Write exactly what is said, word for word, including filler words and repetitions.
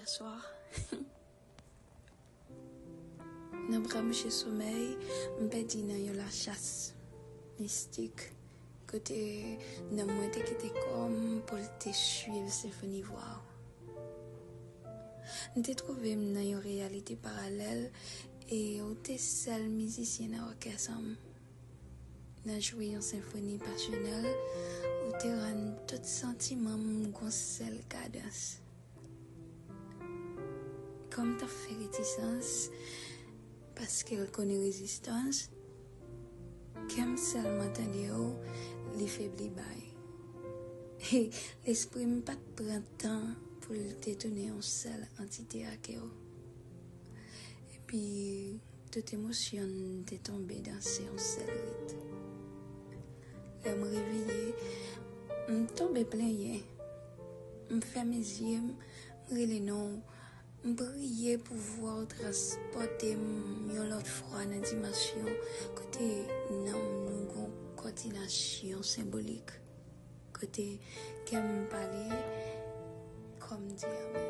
Bonsoir. Nan bra mouche somèy, m pèdi nan yon lachas mistik, kote nanm mwen te kite kò m pou l te swiv senfoni vwa w. M te twouve m nan yon reyalite paralèl, e ou te sèl mizisyen nan òkès an m. Nan jwe yon senfoni pasyonèl, ou te rann tout santiman m gon sèl kadans. Kò m t ap fè retisans, paske l konnen rezistans, kè m sèlman tande w, li febli bay. E lespri m pa t pran tan pou l te tounen yon sèl antite ak kè w. Epi, tout emosyon m te tonbe danse yon sèl rit. Lè m reveye, m tonbe plenyen. M fèmen zye m, m rele non w, m priye pou vwa w transpòte m yon lòt fwa nan dimansyon kote nanm nou gon kòdinasyon senbolik, kote kè m pale, kò m di amèn.